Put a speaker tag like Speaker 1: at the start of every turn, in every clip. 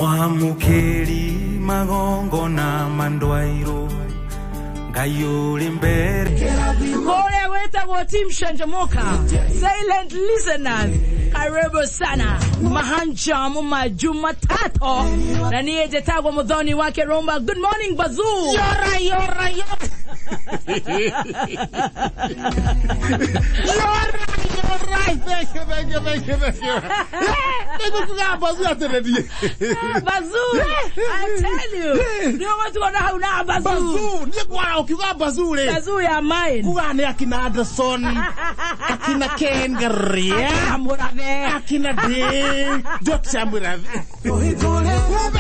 Speaker 1: Mwamukeri magongona mandwairo Ngai uri mbere.
Speaker 2: Kule wetagwo Team Shanjamoka. Silent listeners, karibu sana. Mahanja muma Jumatatu. Na niye jetagwo muthoni wake Romba. Good morning Bazoo.
Speaker 3: Yora yora yora. Yora yora. Thank you, thank you, thank you, thank you.
Speaker 2: Bazoo, I tell you. Ndio watu wanaona Bazoo.
Speaker 3: Bazoo, ni kwa ukiuga Bazoo le.
Speaker 2: Bazoo ya mine.
Speaker 3: Kuga ni akina Anderson, akina Ken Garia,
Speaker 2: Murathe,
Speaker 3: akina Dave, Dr. Murathe. Kumbe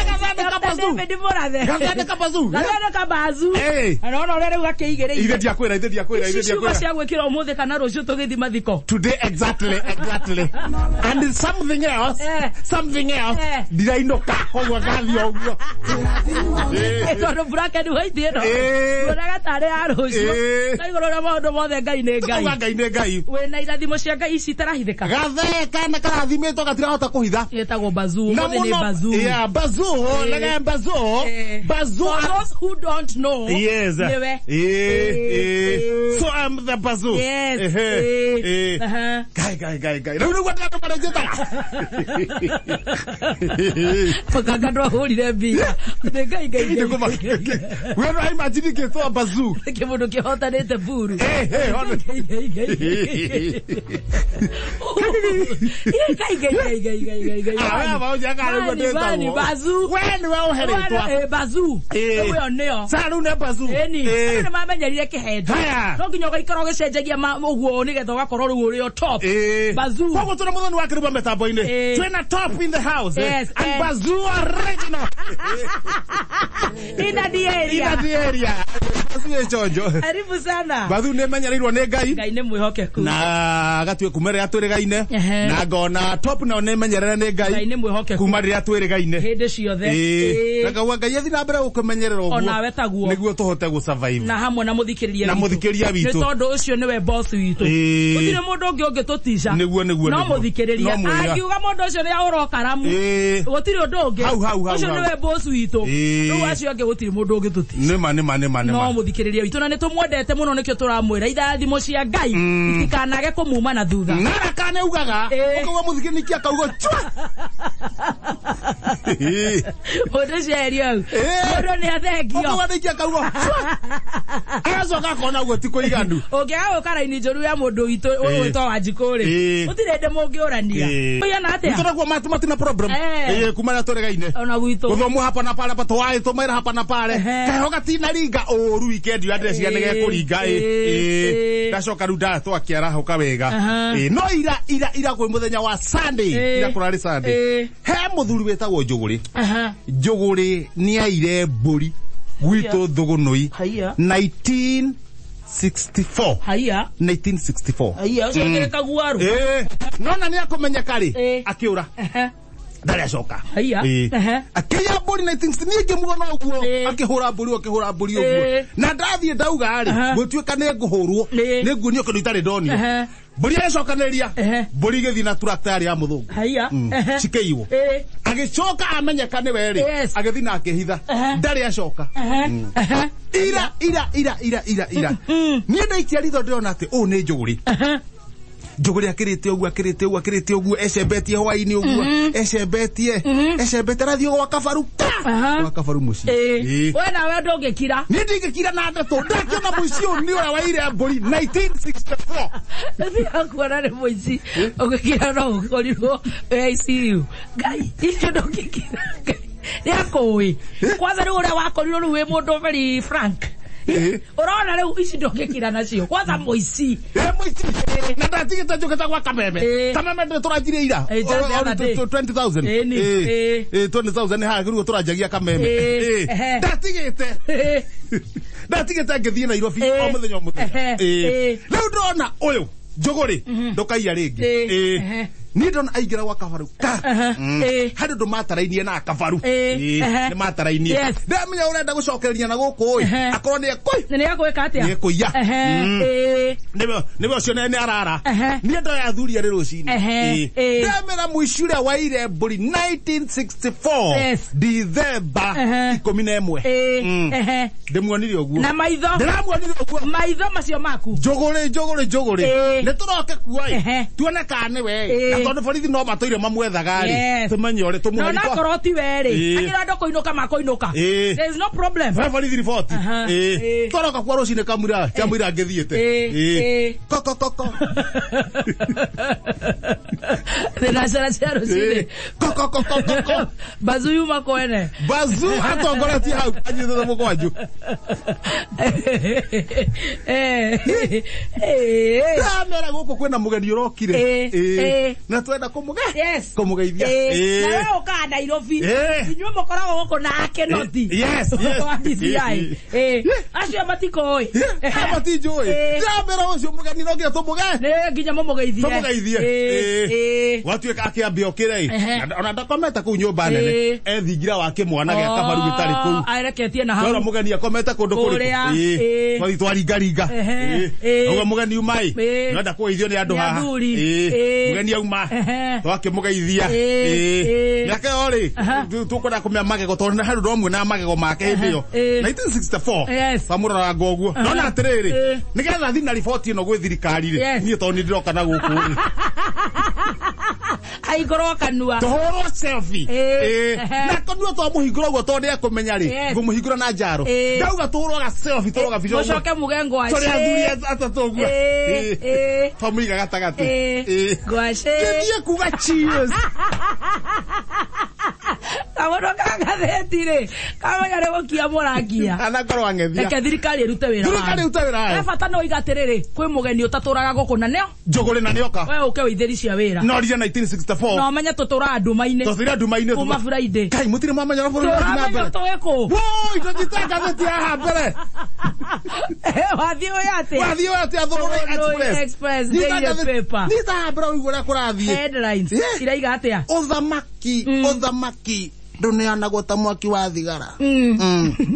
Speaker 3: gathane ka Bazoo.
Speaker 2: David Murathe.
Speaker 3: Gathane ka Bazoo.
Speaker 2: Gathane ka Bazoo. Anaona ure riu akiigire.
Speaker 3: Ithe ndiakwira, ithe ndiakwira, ithe ndiakwira.
Speaker 2: Ciugo cia gwikira umuthi kana rucio tugithi mathiko.
Speaker 3: Today exactly, exactly. And it's something else. Something else. Ndirainũka koguo ngathiĩ ũguo.
Speaker 2: Tondũ bracket white ĩno. Tuonaga tarĩ ya rũciũ. Na igũrũ rĩa maũndũ mothe Ngai nĩ Ngai.
Speaker 3: Tukuga Ngai nĩ Ngai.
Speaker 2: Wĩna irathimo cia Ngai ici itarahithĩka.
Speaker 3: Gathee kana karathimĩtwo gatirahota kũhitha.
Speaker 2: Ĩtagwo Bazoo. Ũmũthĩ nĩ Bazoo.
Speaker 3: Yeah, Bazoo. Lege Bazoo. Bazoo.
Speaker 2: For those who don't know.
Speaker 3: Yes.
Speaker 2: Nĩwe.
Speaker 3: So I'm the Bazoo.
Speaker 2: Yes.
Speaker 3: Ngai Ngai Ngai Ngai. Rĩu nĩguo ndĩratũmarĩnjĩtaga.
Speaker 2: Makanga ndwahũrire mbia. Nĩ Ngai Ngai Ngai.
Speaker 3: We no imagine gĩtwa Bazoo.
Speaker 2: Kĩmũndũ kĩhotanĩte buru. Ngai Ngai Ngai Ngai Ngai Ngai.
Speaker 3: Ah, we maũnjaka nĩguo ndĩtagwo.
Speaker 2: Bazoo.
Speaker 3: We nĩwe ũhe rĩtwa.
Speaker 2: Bazoo. Ũyũ nĩo.
Speaker 3: Sasa rĩu nĩ Bazoo.
Speaker 2: Ĩni. Andũ nĩmamenyerire kĩhenjo. No nginya ũgaikara ũgĩcenjagia ũguo nĩgetha ũgakorwo rĩu ũrĩ o top. Bazoo.
Speaker 3: Koguo tũrĩ mũthoni wa kĩrĩma mĩtambo-inĩ. Twĩna top in the house.
Speaker 2: Yes,
Speaker 3: and Bazoo original.
Speaker 2: Ina the area.
Speaker 3: Ina the area. Bazoo ĩ chonjo.
Speaker 2: Karibu sana.
Speaker 3: Bazoo nĩ menyereirwo nĩ Ngai.
Speaker 2: Ngai nĩ mwĩhokeku.
Speaker 3: Na agatue kuma rĩrĩa twĩrĩgaine. Na ngona top nao nĩ menyerere nĩ Ngai.
Speaker 2: Ngai nĩ mwĩhokeku.
Speaker 3: Kuma rĩrĩa twĩrĩgaine.
Speaker 2: Hĩndĩ ciothe.
Speaker 3: Na ngauga Ngai athi na mbere gũkũmenyerera ũguo.
Speaker 2: Onawe taguo.
Speaker 3: Nĩguo tũhote gũ survive.
Speaker 2: Na hamwe na mũthikĩrĩria
Speaker 3: witũ. Na mũthikĩrĩria witũ.
Speaker 2: Nĩ tondũ ũcio nĩwe boss witũ. Gũtirĩ mũndũ ũngĩ ũngĩtũtica.
Speaker 3: Nĩguo nĩguo.
Speaker 2: No mũthikĩrĩria. Angiuga mũndũ ũcio nĩ ahũra karamu. Gũtirĩ ũndũ ũngĩ. Ũcio nĩwe boss witũ. Rĩu acio angĩ gũtirĩ mũndũ ũngĩtũtica.
Speaker 3: Nĩma nĩma nĩma nĩma.
Speaker 2: No mũthikĩrĩria witũ na nĩtũmwendete mũno nĩkĩo tũramwĩra irathimo cia Ngai itikanage kũmuma na thutha.
Speaker 3: Narakane ugaga ũkauga mũthikĩrĩria akauga chwa.
Speaker 2: Mũndũ ũcio erio hau. Mũndũ nĩ athengio.
Speaker 3: Ũkauga nĩkĩ akauga chwa. Agacoka akona ũguo ti kũiganu.
Speaker 2: Ũngĩaga gũka raini njũru ya mũndũ witũ ũgwĩtwo Wanjikũ rĩ, gũtirĩ hĩndĩ mũngĩũrania. Ũigana atĩa?
Speaker 3: Tũraguo matina problem. Kuma rĩrĩa tũregaine.
Speaker 2: Ona gwitũ.
Speaker 3: Gũthomwo hapa na pale patwaĩ tũmaira hapa na pale. Kaheho gatinaringa ũru weekend yo ndĩreciria nĩgekũringa. Ndacoka rĩu ndatwakĩarahũka wega. No ira ira ira kwĩ mũthenya wa Sunday. Ira kũrarĩ Sunday. He mũthuri wĩtagwo Njũgũrĩ. Njũgũrĩ nĩaire mbũri gwitũ Thũgũnũi 1964.
Speaker 2: Haiya.
Speaker 3: 1964.
Speaker 2: Haiya, ũcio ũkĩrĩ kaguarũ.
Speaker 3: Nona nĩ akũmenyeka rĩ, akĩũra. Ndarĩ acoka.
Speaker 2: Haiya.
Speaker 3: Akĩiya mbũri 1960 niĩ ngĩmuona ũguo akĩhũra mbũri akĩhũra mbũri ũguo. Na ndathiĩ ndauga rĩ, gũtuĩka nĩ ngũhũrwo, nĩ nguonio kĩndũ itarĩ ndonio. Mbũri ĩgĩcokanĩrĩria, mbũri igĩthiĩ na tractor yarĩ ya mũthũngũ.
Speaker 2: Haiya.
Speaker 3: Cikĩiywo. Agĩcoka amenyeka nĩwe rĩ, agĩthiĩ na akĩhitha. Ndarĩ acoka. Ira ira ira ira ira ira. Niĩ ndaikia ritho ndĩrona atĩ ũyũ nĩ Njũgũrĩ. Njũgũrĩ akĩrĩte ũguo akĩrĩte ũguo akĩrĩte ũguo ecembetie hwaĩ-inĩ ũguo ecembetie ecembetie arathiĩ gwa kabaru gwa kabaru mũciĩ.
Speaker 2: We nawe ndũngĩkira.
Speaker 3: Niĩ ndingĩkira na ndeto ndakĩona mũici ũyũ nĩ ũrĩa waire mbũri 1964.
Speaker 2: Ndirakuona nĩ mũici ũngĩkira no ũkorirwo wĩ ICU. Ngai icio ndũngĩkira. Nĩ akũĩ. Kwanza rĩu ũrĩa wakorirwo rĩu wĩ mũndũ very frank. Ũrona rĩu ici ndũngĩkira nacio. Kwanza mũici.
Speaker 3: Mũici. Na ndatigĩte njũkĩte gwa Kameme. Kameme ndĩ tũranjirie ira. 20,000. 20,000 haha rĩu tũranjagia Kameme. Ndatigĩte. Ndatigĩte ngĩthiĩ Nairobi o mũthenya o mũthenya. Rĩu ndona ũyũ Njũgũrĩ ndũkaiya rĩngĩ. Niĩ ndona aingĩra gwa kabaru ka harĩ ũndũ matarainie na kabaru. Nĩ matarainie. Ndamenya ũrenda gũcokereria na gũkũ ĩ akorwo nĩ ekũi
Speaker 2: Nĩ egwĩka atĩa?
Speaker 3: Nĩ ekũiya. Nĩwe ũcio nĩ arara. Niĩ ndoya athuri arĩ rũcinĩ. Ndamera mũici ũrĩa waire mbũri 1964 Dithemba 11. Ndĩmuonire ũguo.
Speaker 2: Na maitho.
Speaker 3: Ndĩramuonire ũguo.
Speaker 2: Maitho macio maku.
Speaker 3: Njũgũrĩ njũgũrĩ njũgũrĩ. Nĩ tũroke kuo ĩ. Tuone kana nĩwe ĩ. Na tondũ borithi no matũire mamwethaga rĩ. Tũmenye ũrĩa tũmũhe.
Speaker 2: Na onakorwo ti we rĩ. Akĩra andũ kũinũka makũinũka. There is no problem.
Speaker 3: Tũhe borithi riboti. Tũroka kuo rũcinĩ kamũira kamũira ngĩthiĩte. Koko koko.
Speaker 2: Thinacara cia rũcinĩ.
Speaker 3: Koko koko koko.
Speaker 2: Bazu yuma kwene.
Speaker 3: Bazu atongoretie hau anyitĩte mũkwanjũ. Ndamera gũkũ kwĩna mũgeni ũrokire. Na twenda kũmũge. Kũmũgeithia.
Speaker 2: Na we ũkaga Nairobi. Inyuĩ mũkoragwo gũkũ na Akenoti.
Speaker 3: Yes, yes.
Speaker 2: Wa DCI. Acio matikoĩ.
Speaker 3: Matinjũĩ. Ndamera ũcio mũgeni no nginya tũmũge.
Speaker 2: Nĩ nginya mũmũgeithie.
Speaker 3: Tũmũgeithie. Gwatuĩka akĩambia okĩre ĩ. Ona ndakomete kũu nyũmba nene. Ethingira wa kĩmwana gĩa kabaru gĩtarĩ kũu.
Speaker 2: Areketie na hau.
Speaker 3: Ndona mũgeni akomete kũndũ kũrĩkũ. Twathi twaringaringa. Ũguo mũgeni uma ĩ. Nĩwenda kũgeithio nĩ andũ haha. Mũgeni auma. Twakĩmũgeithia. Mĩaka ĩyo rĩ tũkwenda kũmĩa magego tondũ nĩ harĩ ũndũ magego make hĩndĩ ĩyo. 1964. Twamũroranga ũguo. Ndona atĩrĩrĩ nĩgetha thiĩ na riboti ĩno gwĩ thirikari rĩ niĩ tondũ nĩ ndĩroka na gũkũ rĩ.
Speaker 2: Aingũrwo kanua.
Speaker 3: Tũhũrwo selfie. Na kanua twamũhingũra ũguo tondũ nĩekũmenya rĩ ngũmũhingũra na njaro. Ndauga tũhũrwo ga selfie tũhũrwo gabica ũguo.
Speaker 2: Mũcoke muge ngwacĩ.
Speaker 3: Tũrĩ athuri atatũ ũguo. Twamũiga gatagatĩ.
Speaker 2: Ngwacĩ.
Speaker 3: Ngĩthiĩ kuga cheers.
Speaker 2: Kamũndũ ka ngathĩti rĩ kamenya nĩ gũkia mũrangia.
Speaker 3: Anakorwo ang'ethia.
Speaker 2: Reke thirikari ĩrute wĩra wayo.
Speaker 3: Thirikari ĩrute wĩra wayo.
Speaker 2: He bata no iga atĩrĩrĩ kwĩ mũgeni ũtatũraga gũkũ na nĩo
Speaker 3: Njũgũrĩ na nĩoka.
Speaker 2: We ũke wĩithĩri cia wĩra.
Speaker 3: No rire 1964.
Speaker 2: No menye tũtũraga nduma-inĩ.
Speaker 3: Tũtũraga nduma-inĩ.
Speaker 2: Kuma Friday.
Speaker 3: Kai mũtirĩ mwamenya ũrĩa bũrũri ũrathiĩ na mbere.
Speaker 2: Tũramenya twĩ kũ.
Speaker 3: Woi tũnyite ngathĩti haha mbere.
Speaker 2: Wathiĩ ũĩ atĩa?
Speaker 3: Wathiĩ ũĩ atĩa Thũgũrĩ
Speaker 2: Express daily paper.
Speaker 3: Nyita haha mbere ũigue ũrĩa kũrathiĩ.
Speaker 2: Headlines iraiga atĩa?
Speaker 3: Ũthamaki ũthamaki ndũneanagwo ta mwaki wa thigara.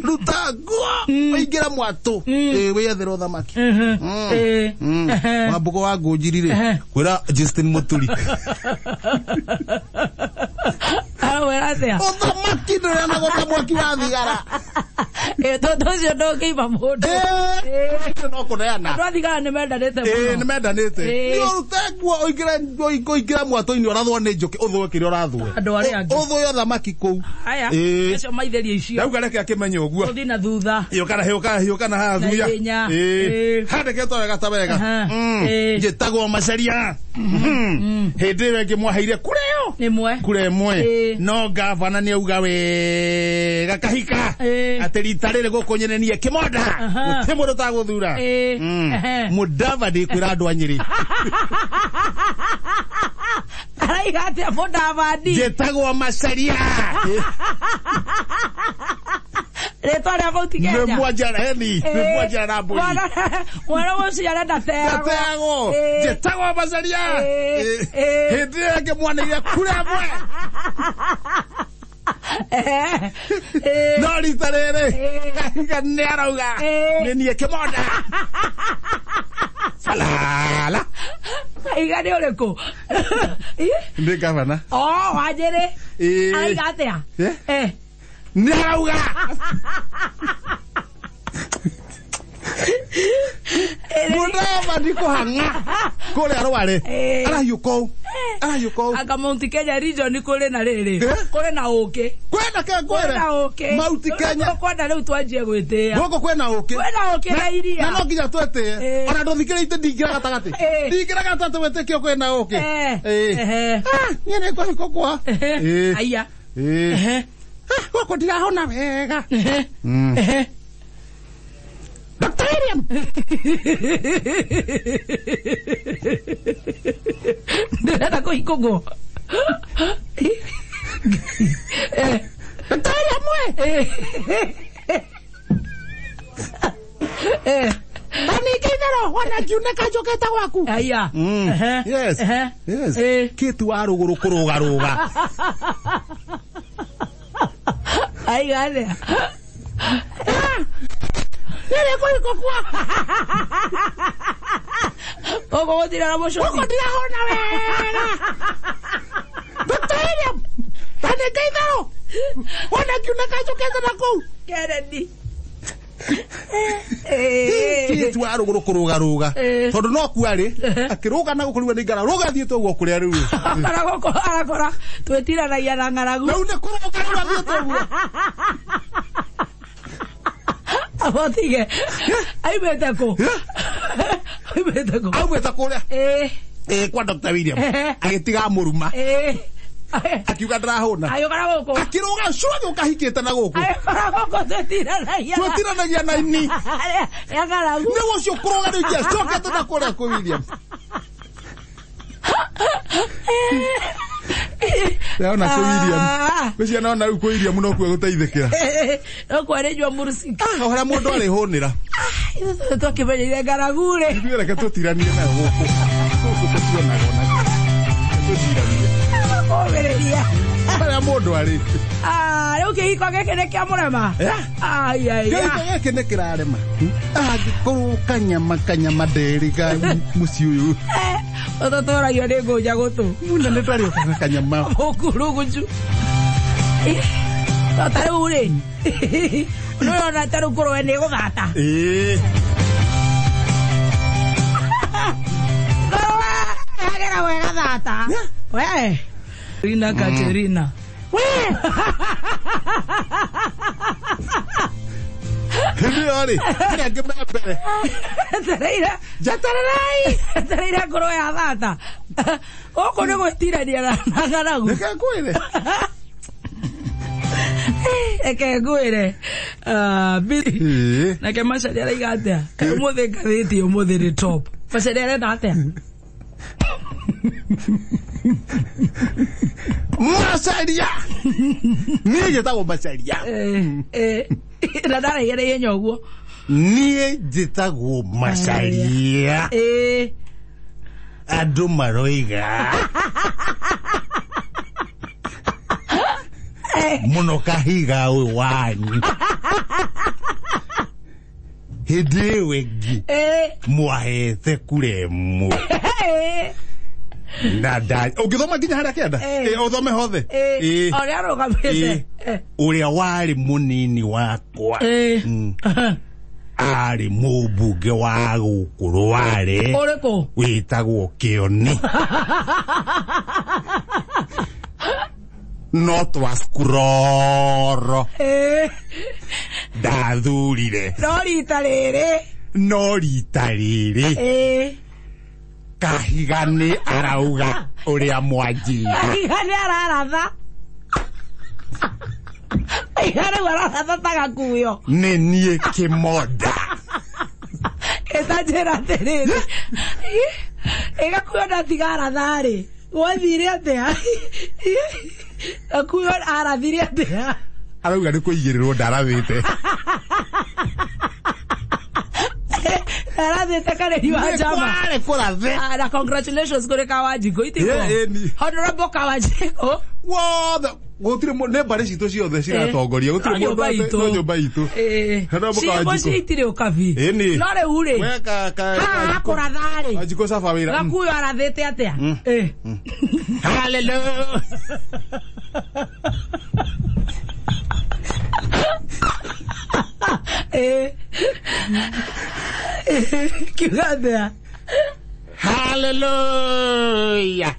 Speaker 3: Ruta nguo ũingĩre mwatũ wĩyethere ũthamaki. Wambugo wa Ngũnjiri rĩ kwĩra Justin Mũturi.
Speaker 2: Arawĩra atĩa?
Speaker 3: Ũthamaki ndũneanagwo ta mwaki wa thigara.
Speaker 2: Tondũ ũcio ndũngĩima mũndũ.
Speaker 3: No kũneana.
Speaker 2: Andũ a thigara nĩ mendanĩte mũno.
Speaker 3: Nĩ mendanĩte. Nĩ ũrute nguo ũingĩre mwatũ-inĩ ũrathwo nĩ njũkĩ ũthũe kĩrĩa ũrathũe.
Speaker 2: Andũ arĩa angĩ.
Speaker 3: Ũthũe ũthamaki kũu.
Speaker 2: Aya. Acio maithĩrie icio.
Speaker 3: Ndauga reke akĩmenye ũguo.
Speaker 2: Tũthiĩ na thutha.
Speaker 3: Hiũka na hiũka hiũka na haha thuya. Handĩkĩtwo wega ta wega. Njĩtagwo Macharia. Hĩndĩ ĩyo ĩngĩ mwaheire kura ĩyo.
Speaker 2: Ĩmwe.
Speaker 3: Kura ĩmwe. No gavana nĩ auga wega kahika. Atĩ rita rĩrĩ gũkũ Nyĩrĩ niĩ kĩmonda. Gũtirĩ mũndũ ũtagũthura. Mũdavadi kwĩra andũ a Nyĩrĩ.
Speaker 2: Araiga atĩa Mũdavadi?
Speaker 3: Njĩtagwo Macharia.
Speaker 2: Rĩtwa rĩa Mount Kenya.
Speaker 3: Nĩ mwanjareni, nĩ mwanjara mbũri.
Speaker 2: Mwana mũciare ndateagwo.
Speaker 3: Ndateagwo. Njĩtagwo Macharia. Hĩndĩ ĩyo ĩngĩ mwaneire kura ĩmwe. No rita rĩrĩ nĩ arauga nĩ niĩ kĩmonda. Salala.
Speaker 2: Iga nĩ ũrĩkũ?
Speaker 3: Nĩ gavana.
Speaker 2: Oh, wa Nyĩrĩ. Araiga atĩa?
Speaker 3: Nĩ arauga. Mũdavadi kũhang'a kũrĩa Rware. Arahiũka ũũ. Arahiũka ũũ.
Speaker 2: Anga Mount Kenya region kũrĩ na rĩrĩ. Kũrĩ na ũkĩ.
Speaker 3: Kwĩna kĩ kwĩra?
Speaker 2: Kwĩna ũkĩ.
Speaker 3: Mount Kenya.
Speaker 2: Tũkwenda rĩu twanjie gwĩtĩĩa.
Speaker 3: Gũkũ kwĩna ũkĩ.
Speaker 2: Kwĩna ũkĩ na iria.
Speaker 3: Na no nginya twĩtĩe. Ona ndũthikĩrĩte ndingĩra gatagatĩ. Ndingĩra gatagatĩ wĩtĩkio kwĩna ũkĩ. Niĩ nĩ ngũhikwo kwa.
Speaker 2: Aya.
Speaker 3: Gũkũ ndirahona wega. Dr. William.
Speaker 2: Ndĩrenda kũhikũgwo.
Speaker 3: Dr. William we. Ta ningĩ itherũ wona Wona ngiunĩka njũkĩte gwaku.
Speaker 2: Aya.
Speaker 3: Yes. Yes. Kĩtu wa rũgũrũ kũrũgarũga.
Speaker 2: Aiga atĩa?
Speaker 3: Nĩrĩ kũhiko kwa.
Speaker 2: Gũkũ gũtirĩ na mũcũthi.
Speaker 3: Gũkũ ndirahona wega. Dr. William, tanenge itherũ. Wona ngiunĩka njũkĩte na kũu.
Speaker 2: Kennedy.
Speaker 3: Kĩtu wa rũgũrũ kũrũgarũga. Tondũ no kuarĩ, akĩrũga na gũkũ rĩu nĩ ngara rũga thiĩte ũguo kũrĩa rĩu.
Speaker 2: Akora gũkũ arakora twĩtiranagia na ng'aragu.
Speaker 3: Rĩu nĩ kũrũga rĩu athiĩte ũguo.
Speaker 2: Abotige. Aumĩte kũ? Aumĩte kũ?
Speaker 3: Aumĩte kũrĩa. Kwa Dr. William. Agĩtiga mũruma. Akiuga ndirahũna.
Speaker 2: Agĩũka na gũkũ.
Speaker 3: Akĩrũga cua agĩũka ahikĩte na gũkũ.
Speaker 2: Agĩkora gũkũ twĩtiranagia.
Speaker 3: Twĩtiranagia na ini.
Speaker 2: Ya ng'aragu.
Speaker 3: Nĩ ũcio kũrũga rĩu nginya acokete na kũrĩa kwĩ William. Ndĩrona kwĩ William. Gwĩciria nona rĩu kwĩ William no kuo gũteithĩkĩra.
Speaker 2: No kwarĩnjwo mũrusiki.
Speaker 3: O harĩa mũndũ arĩhũnĩra.
Speaker 2: Ithuĩ twakĩmenyeire ng'aragu rĩ.
Speaker 3: Ithuĩ reke tũtiranie nayo gũkũ. Gũkũ tũtionaga ona. Tũtiranie.
Speaker 2: Kũmĩrĩria.
Speaker 3: Harĩa mũndũ arĩ.
Speaker 2: Rĩu kĩhiko gĩkĩ nĩ kĩa mũrema. Ai ai.
Speaker 3: Kĩhiko gĩkĩ nĩ kĩrarema. Angĩkorwo kanyama kanyama nderiga mũciĩ ũyũ.
Speaker 2: Ũtũtũragio nĩ ngũnja gũtũ.
Speaker 3: Muna nĩ twarĩokaga kanyama.
Speaker 2: Mũkurugucu. To ta rĩu rĩ. Nĩũrona ta rĩu ngũrwe nĩ gũthata. Ngũrwe yagera wega thata. We. Rina Katerina. We.
Speaker 3: Hĩndĩ ĩyo rĩ, arĩa angĩ me mbere.
Speaker 2: Etereire.
Speaker 3: Njetererai.
Speaker 2: Etereire ngũrwe ya thata. Gũkũ nĩ gwĩtirania na ng'aragu.
Speaker 3: Reke ngwĩre.
Speaker 2: Reke ngwĩre. Nake Macharia araiga atĩa? Kaĩ ũmũthĩ ngathĩti ũmũthĩ nĩ top. Macharia arenda atĩa?
Speaker 3: Macharia. Niĩ njĩtagwo Macharia.
Speaker 2: Na ndaraigera ihenya ũguo.
Speaker 3: Niĩ njĩtagwo Macharia. Andũ maroiga. Mũno kahiga ũyũ wanyu. Hĩndĩ ĩyo ĩngĩ mwahete kura ĩmwe. Na nda ũngĩthoma nginya harĩa kĩanda? Ũthome hothe.
Speaker 2: Ũrĩa arũgamĩte.
Speaker 3: Ũrĩa warĩ mũnini wakwa. Arĩ mũmbunge wa gũkũ Rware.
Speaker 2: Ũrĩkũ?
Speaker 3: Wĩtagwo Kĩoni. No twaskuroro. Ndathurire.
Speaker 2: No rita rĩrĩ.
Speaker 3: No rita rĩrĩ. Kahiga nĩ arauga ũrĩa mwanjia.
Speaker 2: Kahiga nĩ araratha. Kahiga rĩu araratha ta gakuyo.
Speaker 3: Nĩ niĩ kĩmonda.
Speaker 2: Ĩta njĩra atĩrĩrĩ. Ĩ gakuyo ndatiga aratha rĩ. Gwathire atĩa? Gakuyo arathire atĩa?
Speaker 3: Arauga nĩ kũigĩrĩrwo ndarathĩte.
Speaker 2: Arathĩte karĩri wa njama.
Speaker 3: Nĩ kũrathe.
Speaker 2: Na congratulations kũrĩ Kawanjikũ itiko. Honorable Kawanjikũ.
Speaker 3: Wothe gũtirĩ nĩ mbarĩ citũ ciothe ciratongoria gũtirĩ mũndũ no nyũmba itũ.
Speaker 2: Honorable Kawanjikũ. Ciĩmbo citirĩ ũkabi. No rĩu rĩ. Haha kũratha rĩ.
Speaker 3: Wanjikũ caba wĩra.
Speaker 2: Gakuyo arathĩte atĩa?
Speaker 3: Hallelujah.
Speaker 2: Kiuga atĩa?
Speaker 3: Hallelujah.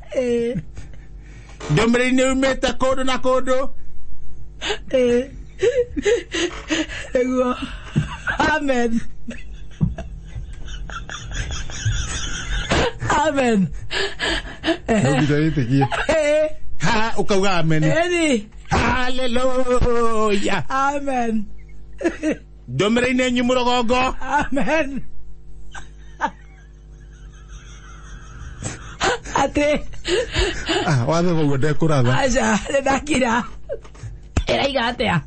Speaker 3: Ndũmĩrĩri nĩ umĩte kũndũ na kũndũ.
Speaker 2: Nĩguo. Amen. Amen.
Speaker 3: Nũngita wĩtĩkie. Ha, ũkauga amen. Hallelujah.
Speaker 2: Amen.
Speaker 3: Ndũmĩrĩri nĩ nyumu rũgongo.
Speaker 2: Amen. Atĩ.
Speaker 3: Watho ũguo ndekũratha.
Speaker 2: Aca, nĩ ndakira. Ĩraiga atĩa?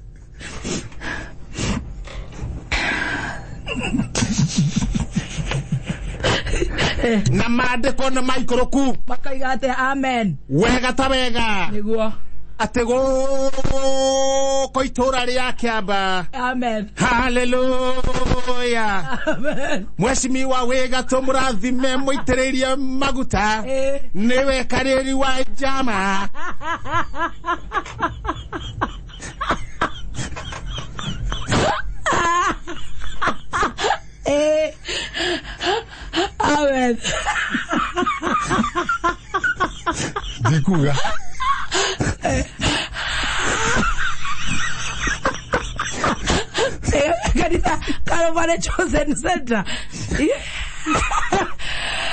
Speaker 3: Na maandĩko nĩ maikũrũku.
Speaker 2: Makaiga atĩa? Amen.
Speaker 3: Wega ta wega.
Speaker 2: Nĩguo.
Speaker 3: Atĩ gũkũ itũra rĩa Kĩamba.
Speaker 2: Amen.
Speaker 3: Haleluya.
Speaker 2: Amen.
Speaker 3: Mheshimiwa wĩ gatũ mũrathime mũitĩrĩrie maguta. Nĩwe karĩri wa njama.
Speaker 2: Amen.
Speaker 3: Ndikuga.
Speaker 2: Kanitha Calvary Chosen Center.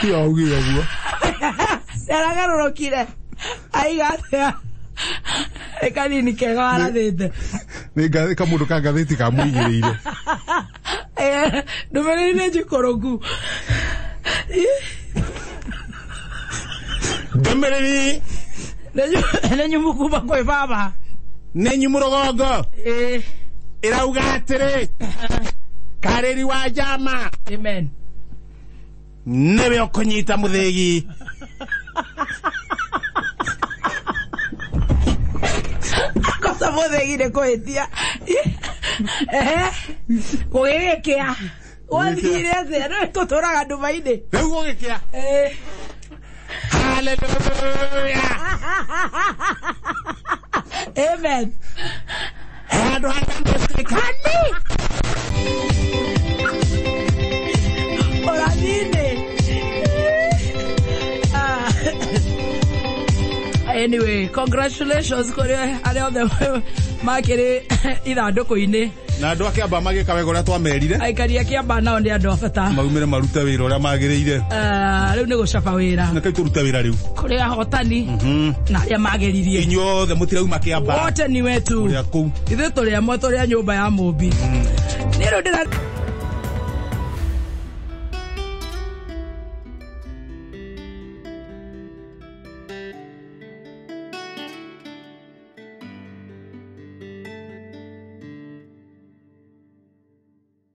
Speaker 3: Tiga augire ũguo.
Speaker 2: Nĩaragarũrũkire. Aiga atĩa? Nĩ kanini kega warathĩte.
Speaker 3: Nĩ kamũndũ ka ngathĩti kamũigĩrĩire.
Speaker 2: Ndũmĩrĩri nĩ njikũrũku.
Speaker 3: Ndũmĩrĩri
Speaker 2: Nĩ nyumu kuma kwĩ baba.
Speaker 3: Nĩ nyumu rũgongo. Ĩrauga atĩrĩ, karĩri wa njama.
Speaker 2: Amen.
Speaker 3: Nĩwe ũkũnyita mũthĩgi.
Speaker 2: Kosa mũthĩgi nĩ kũhĩtia. Gũgĩgĩkĩa. Gwathire atĩa? Nĩwe tũtũraga nduma-inĩ.
Speaker 3: Rĩu gũgĩkĩa. Hallelujah.
Speaker 2: Amen.
Speaker 3: Handũ hatamĩtĩkani.
Speaker 2: Ũrathi-inĩ. Anyway, congratulations kũrĩ arĩa othe makĩrĩ ithandũkũ-inĩ.
Speaker 3: Na andũ a Kĩamba magĩka wega ũrĩa twamerire.
Speaker 2: Aikari a Kĩamba nao nĩ andũ a bata.
Speaker 3: Maumĩre marute wĩra ũrĩa magĩrĩire.
Speaker 2: Rĩu nĩ gũcaba wĩra.
Speaker 3: Nĩkĩo tũrute wĩra rĩu.
Speaker 2: Kũrĩ ahotani na arĩa mageririe.
Speaker 3: Inyuothe mũtirauma Kĩamba.
Speaker 2: Wote ni wetu.
Speaker 3: Ũrĩa kũu.
Speaker 2: Ithuĩ tũrĩ amwe, tũrĩ a nyũmba ya Mũmbi. Nĩ rĩu ndĩra